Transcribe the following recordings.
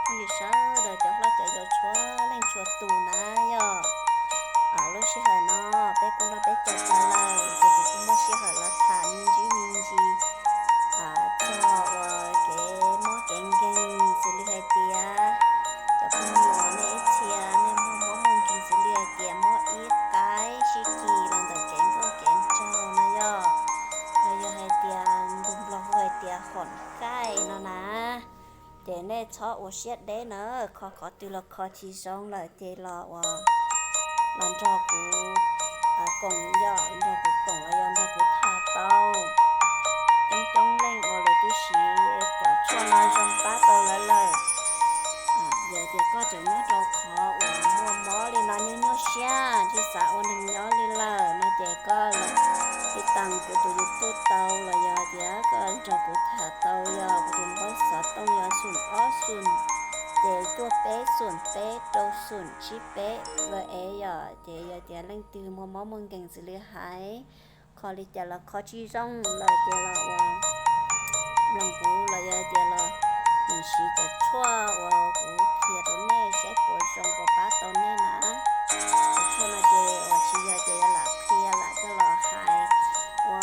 Phooj ywg sawv daws cov hlob cov yau txhua leej txhua tus na yog, lub sij hawm no peb kuj nrog peb caum tas lawm ces kuv kuj muab sij hawm los tham me ntsis me ntsis txog uas kev mob kev nkeeg xws li hais tias cov phooj ywg nej ib txhia nej muaj mob muaj nkeeg xws li hais tias mob ib qaib sib kis los ntawm kev nkauj kev nraug no yog, los yog hais tias ntu nplog hu hais tias hom kaij no na, ces nej txhob ua siab deb na, kho qhov twg los kho tsis zoo lawm ces los ua, los nrog kuv koom yom, nrog kuv koom los yog nrog kuv tham tau. Coob coob leej uas lawv twb siv cov tshuaj no zoo pab tau lawv lawm. Yog tias koj tseem nyob rau qhov uas muaj mob li no nyuaj nyuaj siab tsis xav ua neeg nyob li lawm no ces koj los tib tas kuv tus YouTube tau los yog tias koj nrog kuv tham tau yog kuv tus npawb xov tooj yog xoom ob xoom, ces cuaj peb xoom peb rau xoom tsib peb ua es yom, ces yog tias leej twg muaj mob muaj nkeeg xws li hais kho li cas los kho tsis zoo lawm ces los ua mloog kuv los yog tias los mus siv cov tshuaj uas kuv qhia rau nej saib puas zoo puas pab tau nej na. Cov tshuaj no ces uas tsis yog tias yuav lam qhia lam coj los hais ua,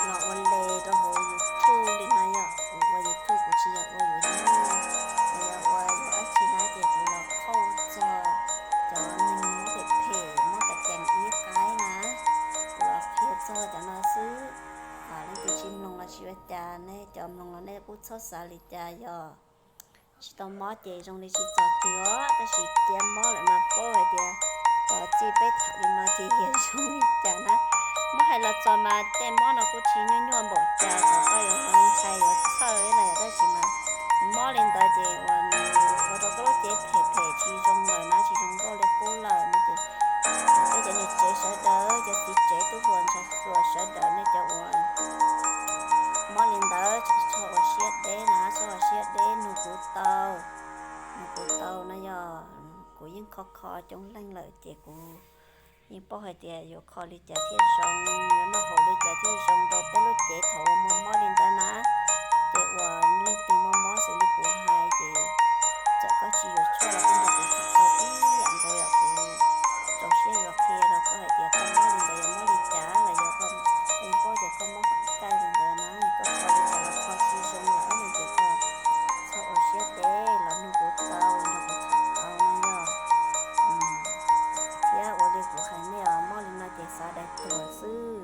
los ua le rau hauv YouTube li no yom, kuv ua YouTube kuv tsis yog ua yuav nyiaj, kuv yog ua yuav dab tsi na ces kuv los qhauj txog cov neeg mob phem phem mob kav cees ib qaib na, kuv los qhia txog cov no xwb. Leej twg tsis mloog los tsis ua cas, nej cov mloog los nej kuj txhob xav li cas, yog tsis tau mob ces zoo li tsis txog twg os, tab sis cia mob lawm mas paub hais tias txij peb tham li no ces yog zoo li cas na. Muab hais los txog mas tej mob no kuj tsis nyuaj nyuaj npaum cas, txawm koj yuav ntshai yuav txhawj ib los yog tab sis mas mob li ntawd ces uas nws ua rau koj lub cev phem phem tsis zoo lawm na, tsis zoo nkauj li qub lawm no ces peb cov niam tsev sawv daws, cov txiv tsev tub hluas ntxhais hluas sawv daws nej cov uas mob li ntawd txhob ua siab deb na, txhob ua siab deb, nug kuv tau, nug kuv tau no yog kuv yeej kho kho coob leej lawm ces kuv yeej paub hais tias yuav kho li cas thiaj zoo, yuav noj haus li cas thiaj zoo rau peb lub cev thaum uas muaj mob li ntawd na. Ces uas leej twg muaj mob xws li kuv hais ces txawm koj tsis yuav tshuaj los kuj nrog kuv tham tau ib yam nkaus yom, kuv rau siab yuav qhia rau koj hais tias koj mob li ntawd yog mob li cas los yog koj, yeej paub tias koj mob hom kaij li ntawd na, koj kho li cas los kho tsis zoo lawm no ces koj txhob ua siab deb los nug kuv tau, nrog kuv tham tau no yog. Thiab ua li kuv hais nej os, mob li no ces xav dai tuag xwb,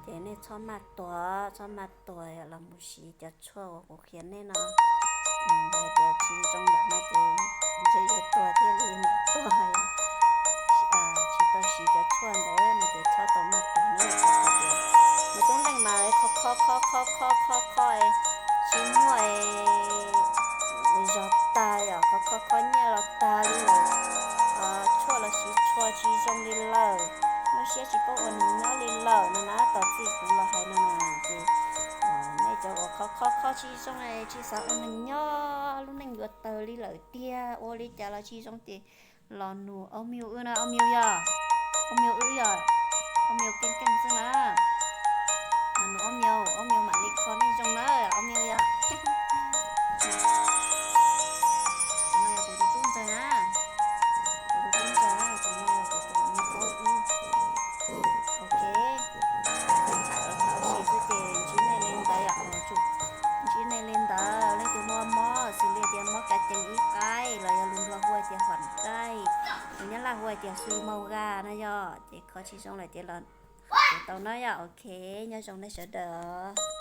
ces nej txhob maj tuag, txhob maj tuag los mus siv cov tshuaj uas kuv qhia nej no. Yog tias tsis zoo lawm no ces ntshe yuav tuag thiaj li mam tuag, tsis tau siv cov tshuaj ntawd no ces txhob tau maj tuag na. Tias mas coob leej mas kho kho kho kho kho kho kho tsis muaj zog tag, yog kho kho kho nyiaj los tag li lawm, tshuaj los siv tshua tsis zoo li lawm, nyuaj siab tsis paub ua neeg nyob li lawm no na. Tos txij kuv los hais no na ces nej cov uas kho kho kho tsis zoo tsis xav ua neeg nyob, lub neej yuav tawg li lawm tiag, ua li cas los tsis zoo ces los nug ob miu wb na, ob miu yog, ob miu wb yog, ob miu keej keej xwb na. Los nug ob miu, ob miu mam li kho nej zoo na, ob miu yog. Tus no yog kuv tus tub ntxawg na, kuv tus tub ntxawg na, tus no yog kuv tus me tub wb. Ok, tham los tham ua si xwb ces ntsib nej li ntawd yom, ntsib nej li ntawd. Leej twg muaj mob xws li tias mob kav cees ib qaib los yog lus nplog hu tias hom kaij, lus nyab laj hu tias xui mau ga no yog, ces kho tsis zoo lawm ces los kuv tau na yom. Ok, nyob zoo nej sawv daws.